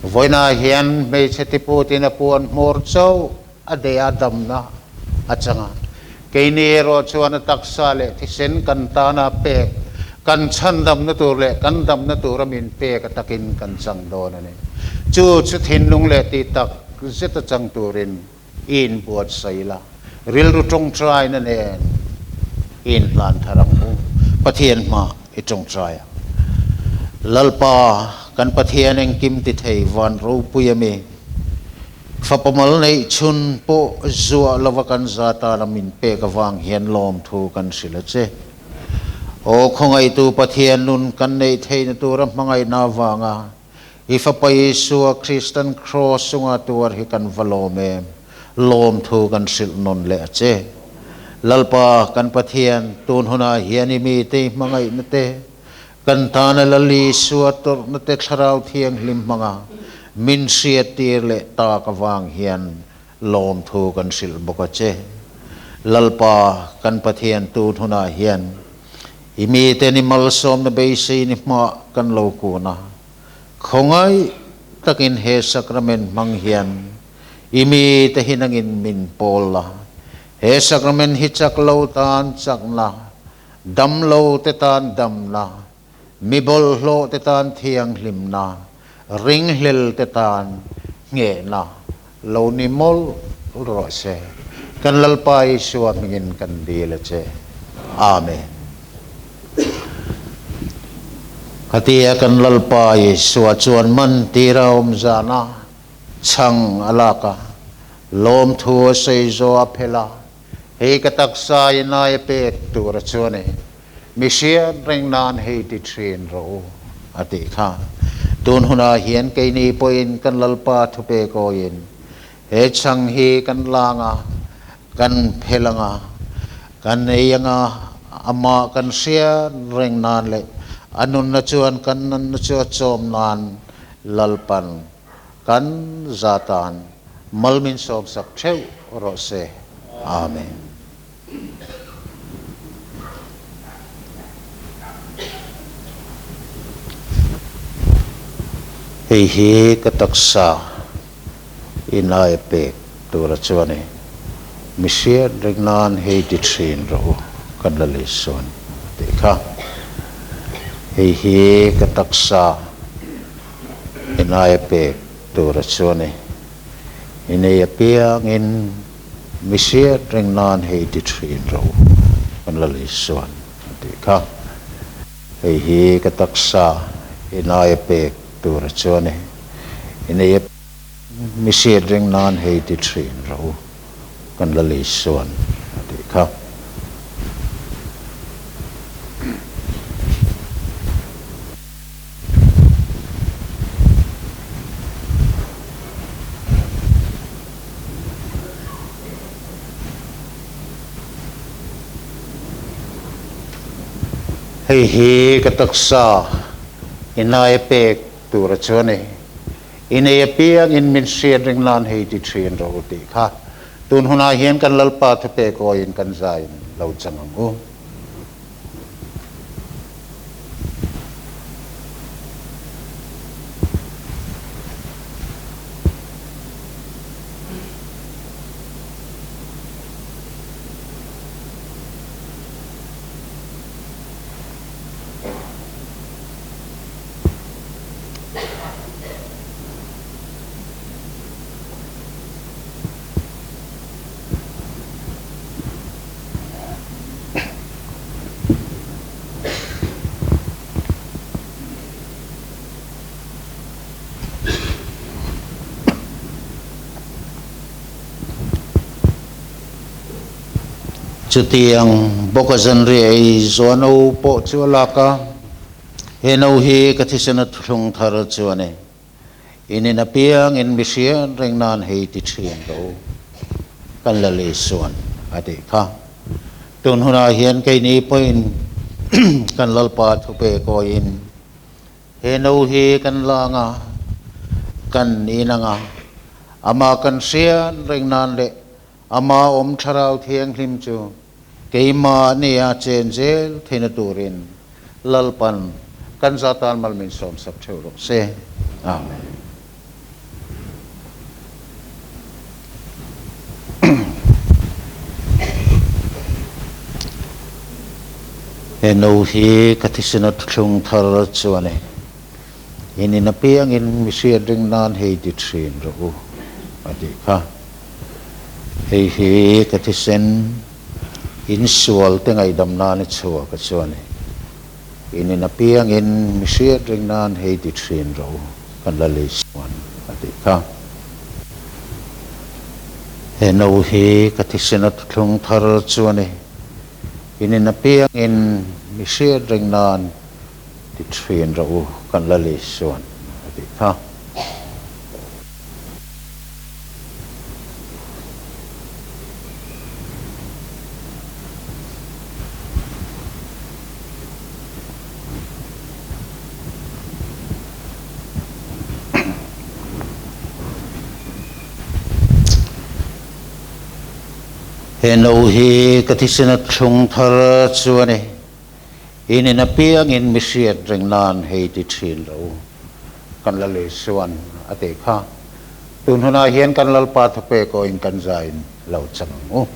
Vawiinah hian hmeichhe tiputin a puan hmawr chauh a deh a damna a chang a. Keini erawh chuan a taksa leh thisen kan tana pek, kan chhandamna tur leh kan damna tura min pek a takin kan chang dawn a ni. Chu chu thinlung leh tih tak zeta chang turin i inbuatsaih la, rilru tawngtaina nen i inhlan thar ang u. Pathian hma i tawngtai ang. Lalpa, kan Pathian engkim ti thei van ropui a mi. Fapa mal neih chhun pawh zuah lova kan za tana min pek avang hian lawmthu kan hrilh a che. Aw khawngaihtu Pathian nun kan neih theihna tura hmangaihna avanga i Fapa Isua Kristan Kraws chunga tuar hi kan va lawm em? Lawmthu kan hrilh nawn leh a che. Lalpa kan Pathian, tun hunah hian i mite i hmangaihna te, kan tana Lal Isua tawrhna te Thlarau Thianghlim hmanga min hriattir leh tak avang hian lawmthu kan hrilh bawk a che. Lalpa kan Pathian, tun hunah hian i miten i malsawmna beisei ni hmaah kan lo kun a, khawngaih takin he sacrament hmang hian i mite hi nangin min pawl la. He sacrament hi chak lo tan chakna, dam lo te tan damna, mi bawlhhlawh te tan thianghlimna, ringhlel te tan nghehna lo ni mawlh rawh se. Kan Lalpa Isua hmingin kan dil a che. Amen. Khatia kan Lalpa Isua chuan man tira awm zana chhang a lak a, lawmthu a sawi zawh a phel a, hei ka taksa i nai a pek tur a chuan e, mi hriat reng nan hei ti thin rawh u, a tih kha. Tun hunah hian keini pawhin kan Lalpa thupek awiin he chhang hi kan lang a, kan phel ang a, kan ei ang a, amah kan hriat reng nan leh a nunna chuan kan nunna chu a chawm nan Lalpan Kan zatan mal min sawmsak theuh rawh se. Amen. Hei hi ka taksa in ai pek tura chuan i mi hriat reng nan hei ti thin rawh u kan la lei sawn a tih kha. Hei hi ka taksa Inai a pek tur a chuan e. Inei apiangin mi hriat reng nan hei ti thin rawh u, kan la lei sawn a tih kha. Hei hi ka taksa inai a pek tur a chuan e. Inei apiangin mi hriat reng nan hei ti thin rawh u, kan la lei sawn a tih kha. Hei hi ka taksa i nai a pek tur a chuan e, i nei apiangin min hriat ring nan hei ti thin rawh u tih kha tun hunah hian kan Lalpa thupek awiin kan zaiin lo chang ang u. Chutiang bawka zanriah ei zawh no pawh chu a lak a, he no hi ka thisen a thuthlung thar chu a ni. In in apiangin mi hriat reng nan hei ti thin rawh u, kan la lei suan a tih kha. Tun hunah hian keini pawhin kan Lalpa thupe kawiin he no hi kan la anga, kan in anga, amah kan hriat reng nan leh amah awm Thlarau Thianghlim chu keimah nia chen zel theihna turin Lalpan kan za tan mal min sawmsak theuh rawh se. Amen. He no hi ka thisen a thuthlung thar chuan e, in in apiangin mi hriat ring nan hei ti thin rawh u, a tih kha. Hei hi ka thisen in sual te ngaihdam nan i chhuak a chuan e, in in apiangin mi hriat ring nan hei ti thin rawh u, kan la lei suan a tih kha. He no hi ka thisen a thuthlung thar chuan e, in in apiangin mi hriat ring nan ti thin rawh u, kan la lei suan a tih kha. He no hi ka thisen a thlung thar chu a ni. In in apiangin mi hriat reng nan hei ti thin lo. Kan la lei suan a tih kha. Tun hunah hian kan Lalpa thawpek awhin kan zain lo chang ang u.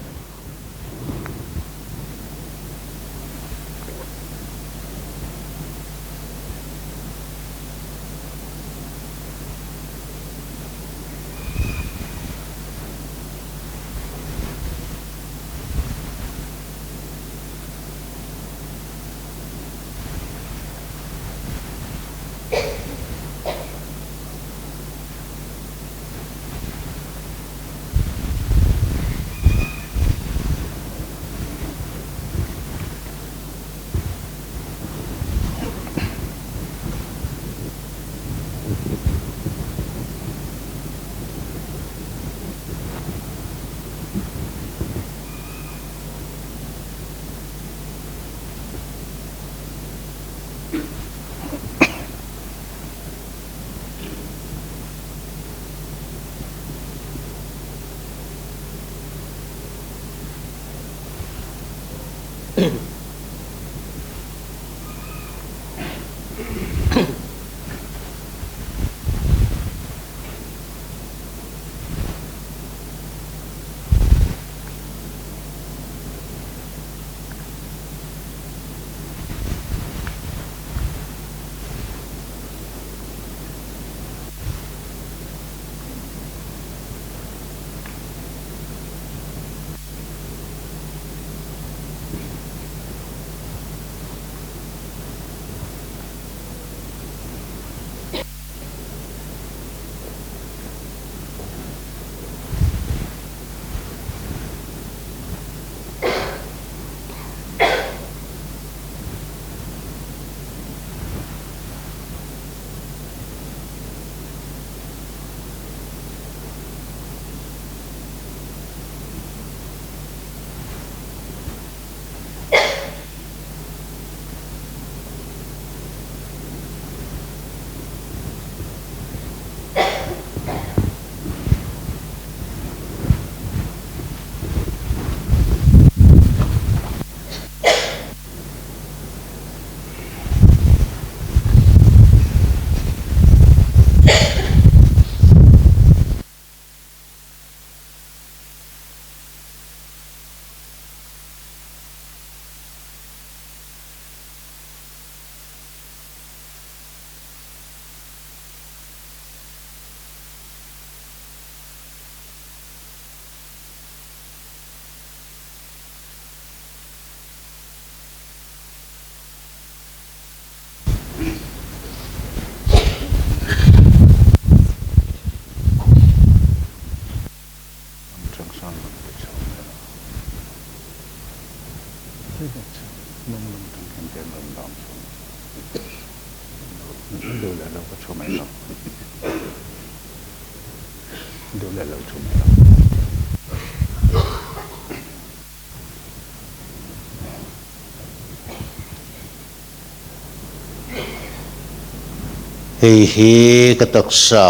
Hei hi ka taksa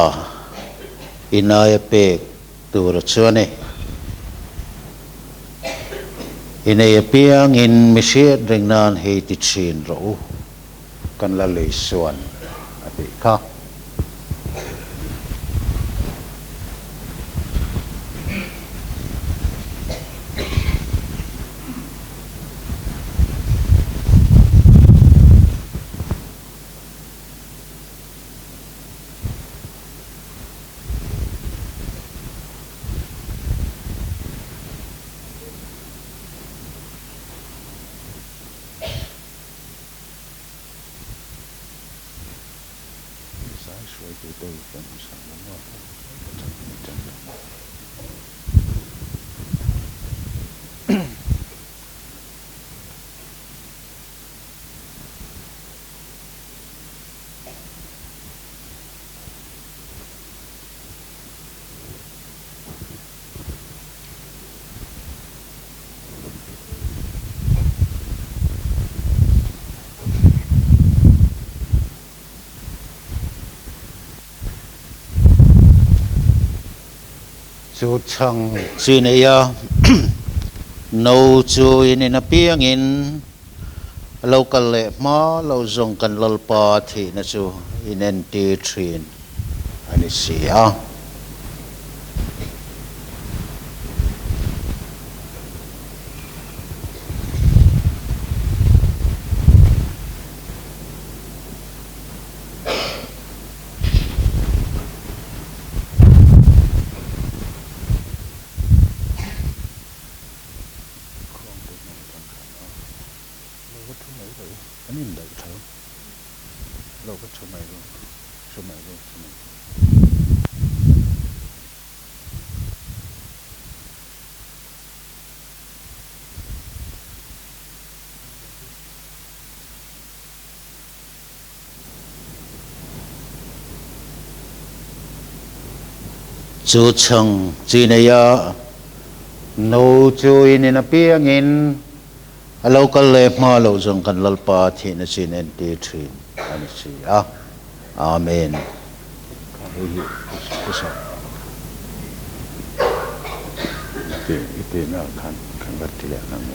inaia pek tura chuan e. I nei apiangin mi hriat reng nan hei ti thin rawh u, kan la lei suan a tih kha. Chu chhang chi nei a. No chu in in apiangin a lo kal leh hma lo zawng kan Lalpa thihna chu in entir thin a ni si a. Chu chhang chi neia no chu in in apiangin a lo kal leh hma loh zawng kan Lalpa thihna chin entir thin a ni si a. Amen. Hei hi i tihna ah khan kan va ti leh ang e.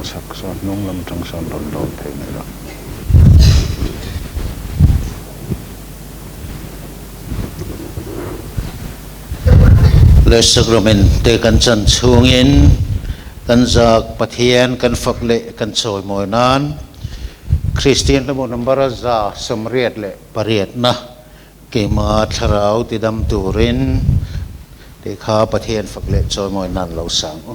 Chhak sawn hnung lam atang sawn rawn lawn phei mai lo. Le sacrament te kan chan chhungin kan zak Pathian kan fak leh kan chawimawi nan Kristian hlabu number 188na keima thlarau tidam turin tih kha Pathian fak leh chawimawi nan lo sang u.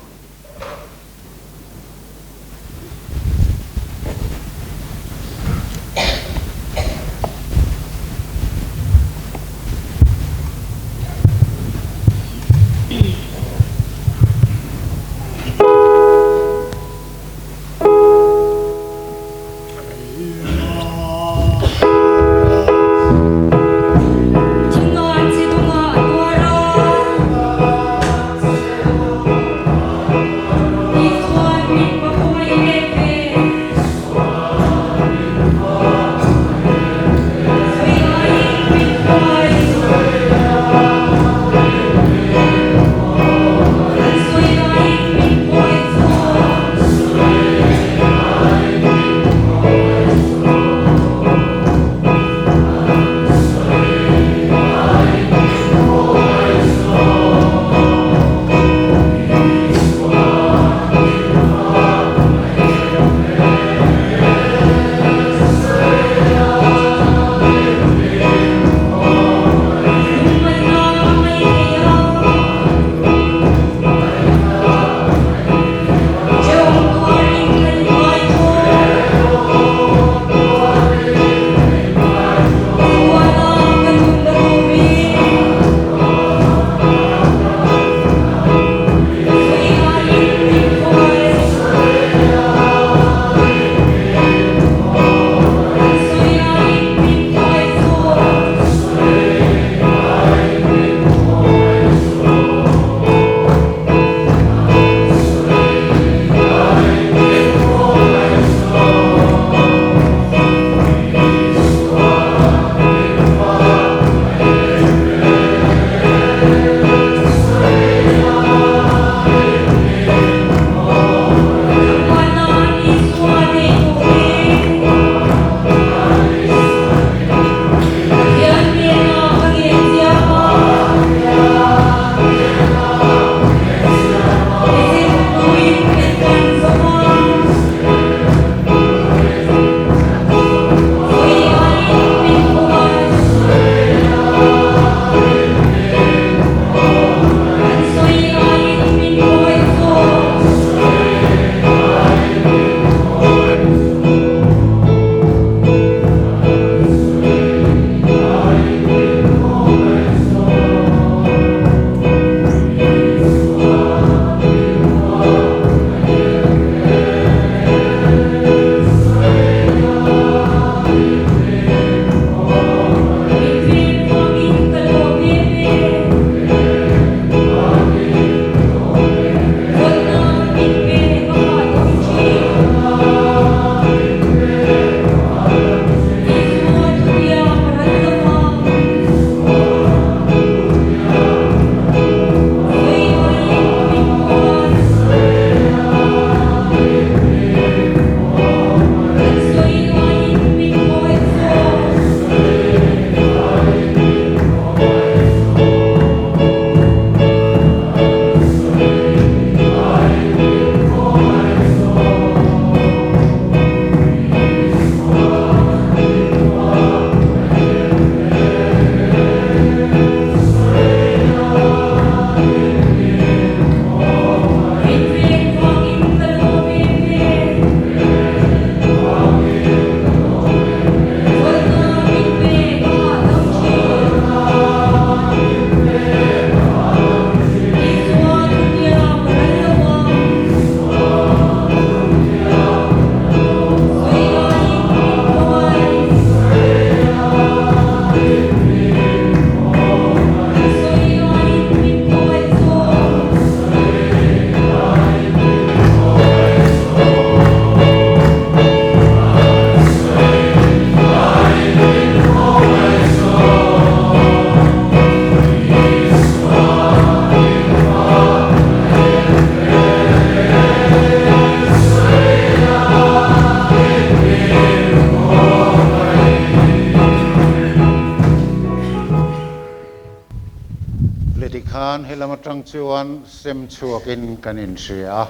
khan helam atang chuan sem chhuakin kan inhria a,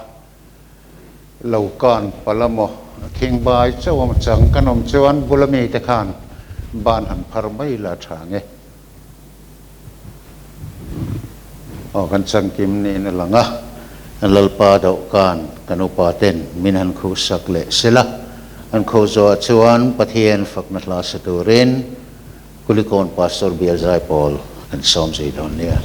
lo kan palh a maw, khingbai chauh a chang kan awm chuan bula mite khan ban han phar mai la tha nge. Aw kan changkim niin a lang a, Lalpa dawhkan kan upa ten min han khuhsak leh sela, an khuh zawhah chuan Pathian fakna hla sa turin Kulikawn Pastor Bial Zaipawl kan sawm zui dawn nia.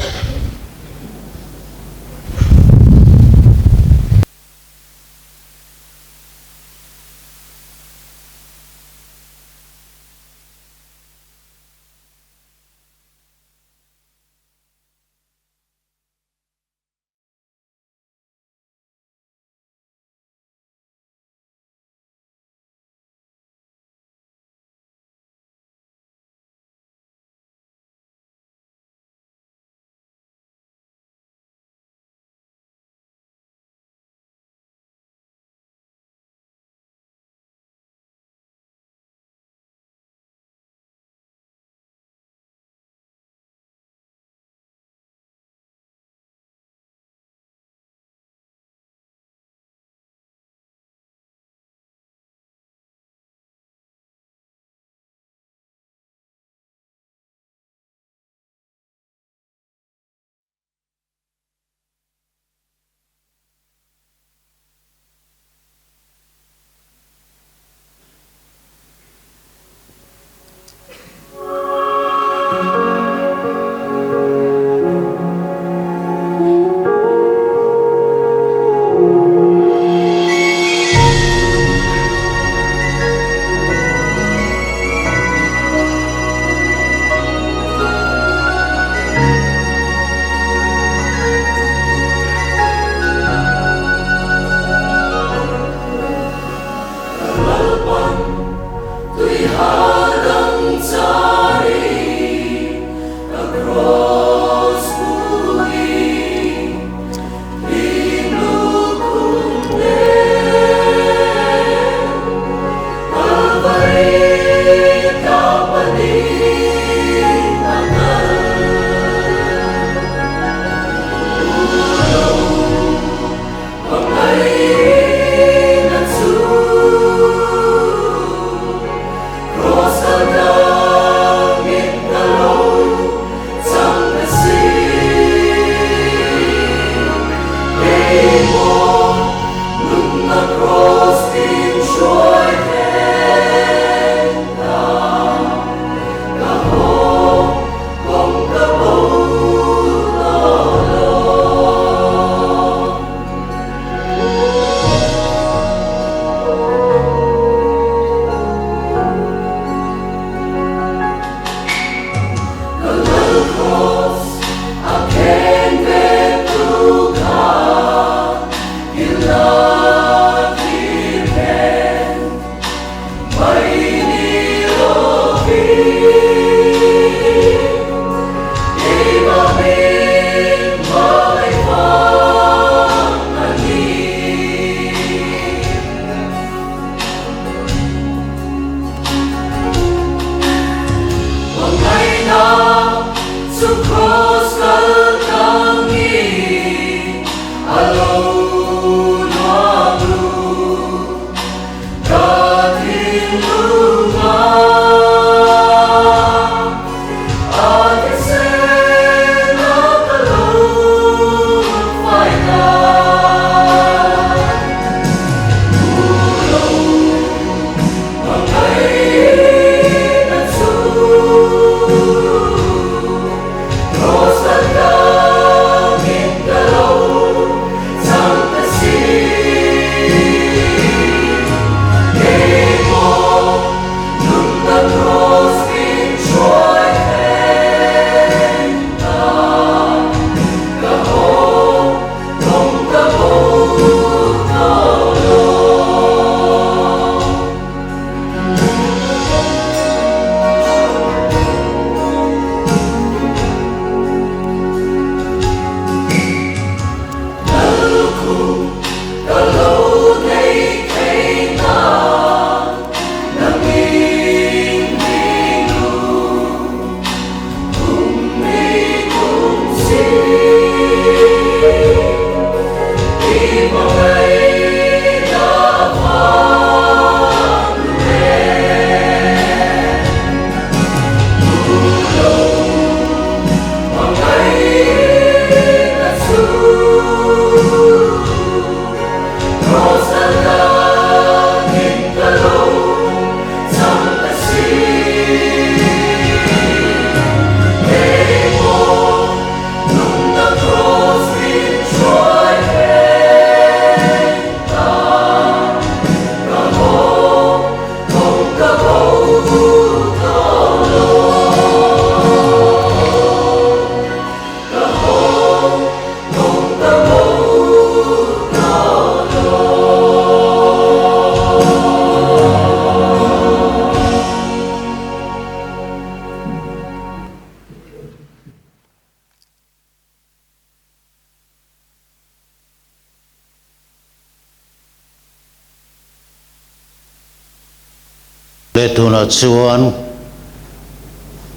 Leh tunah chuan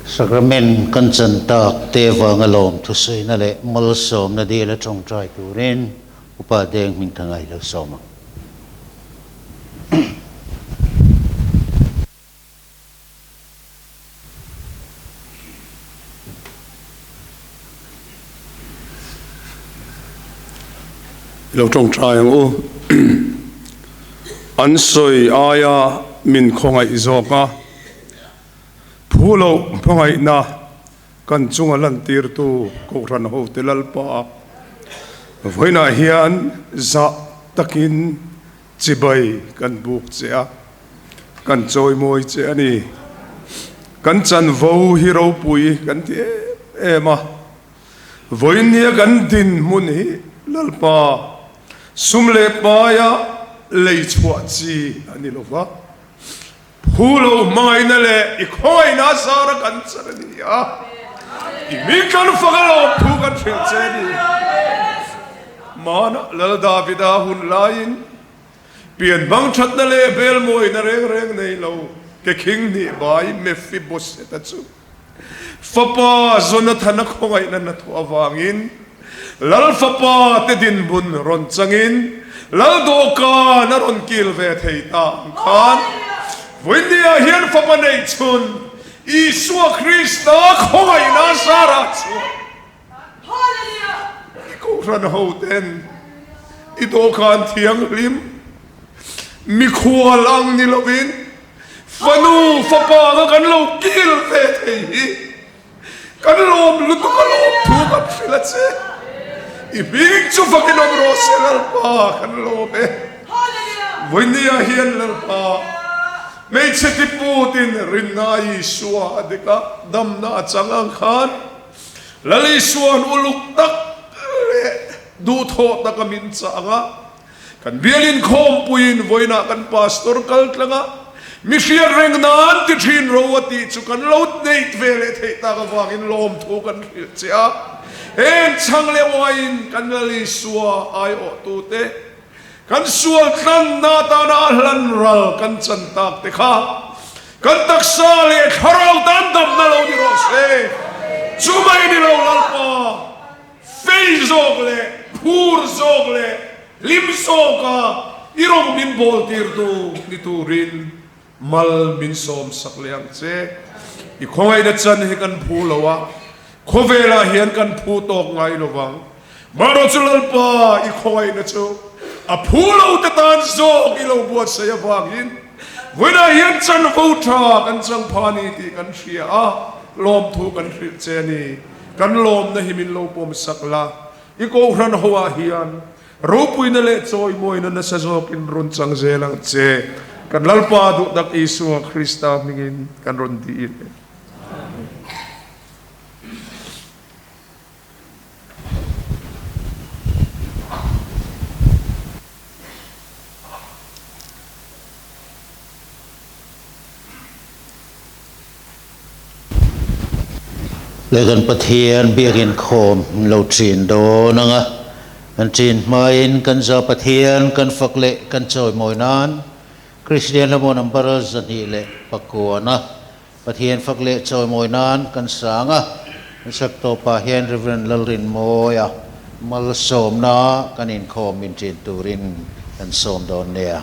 Sacrament kan chan tak te vanga lawm thusawina leh malsawmna dil a tawngtai turin Upa Deng Hmingthanga i lo sawm ang. I lo tawngtai ang u. An sawi aia min khawngaih zawk a, phu loh hmangaihna kan chunga lantirtu Kohhran hote Lalpa vawiinah hian zah takin Chibai kan buk che a, kan chawimawi che a ni. Kan chanvo hi ropui kan ti em em a, vawinia kan dinhmun hi Lalpa sum leh paia lei chhuah chi a ni lo va, phu lo hmangaihna leh i khawngaihna zara kan chan a ni a, i mi kan fak a lawm thu kan hrilh che a ni. Hmana Lal Davida hun laiin pian bang thatna leh bel mawina reng reng nei lo ke khing hnih bai Mephibosheth-a chu fapa Jonathana khawngaihna hnathawh avangin Lal fapa te dinhmun rawn changin Lal dawhkan a rawn kil ve thei ta ang khan vawiinniah hian fapa neihchhun Isua Krista khawngaihna zarah chuan I kohhran hoten i dawhkan thianghlim mikhual ang ni lovin fanu fapa anga kan lo kil ve thei hi kan lawm lutuk a lawm thu kan hrilh a che. I hming chu fakin awm rawh se Lalpa kan lawm e. Vawinia hian Lalpa hmeichhe tiputin rinna Isua a dik a, damna a chang ang khan Lal Isua'n uluk tak leh duhthawh taka min chah ang a, kan bial inkhawmpuiin vawiinah kan pastor kal tlang a, mi hriat reng nan ti thin ro a tih chu kan lo neih ve leh theih tak avangin lawmthu kan hrilh che a. Heng chhang leh uaiin kan Lal Isua aiawhtute kan sual tlanna atana a hlan ral kan chan tak te kha Kan taksa leh thlarau tan damna lo ni rawh se. Chu mai ni lo Lalpa, fei zawk leh phur zawk leh hlim zawka i rawng min bawl tirtu ni turin mal min sawm sak leh ang che. I khawngaihna chan hi kan phu lo a, khawvelah hian kan phu tawk ngai lo vang. Mahrawh chu Lalpa i khawngaihna chu a phu lo te tan zawk i lo buatsaih avangin vawiinah hian chanvo tha kan chang pha ni tih kan hria a, lawmthu kan hrilh che a ni. Kan lawmna hi min lo pawm sak la, i kohhran ho ah hian ropuina leh chawimawina nasa zawkin rawn chang zel ang che. Kan Lalpa duhtak Isua Krista hmingin kan rawn dil e. Leh kan Pathian biakin khawm lo thin dawn ang a, kan thin hmain kan za Pathian kan fak leh kan chawimawi nan Kristian hlamaw number 209 Pathian fak leh chawimawi nan kan sang a, kan sak tawpah hian Rev. Lalrinmawia malsawmna kan inkhawm inṭin turin kan sawm dawn nia.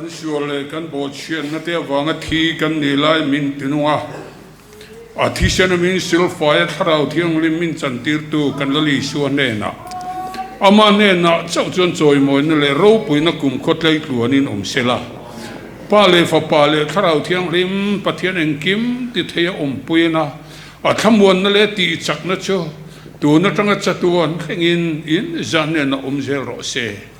Kan sual leh kan bawhchhiatna te avanga thi kan nih lai min tinung a, a thisena min silfaia Thlarau Thianghlim min chantirtu kan Lal Isua hnenah, Amah hnenah chauh chuan chawimawina leh ropuina kumkhaw tleitluanin awm se la. Pa leh Fapa leh Thlarau Thianghlim Pathian engkim ti theia awmpuina, a thlamuanna leh tihchakna chu tun atanga chatuan thlengin in zah hnenah awm zel rawh se.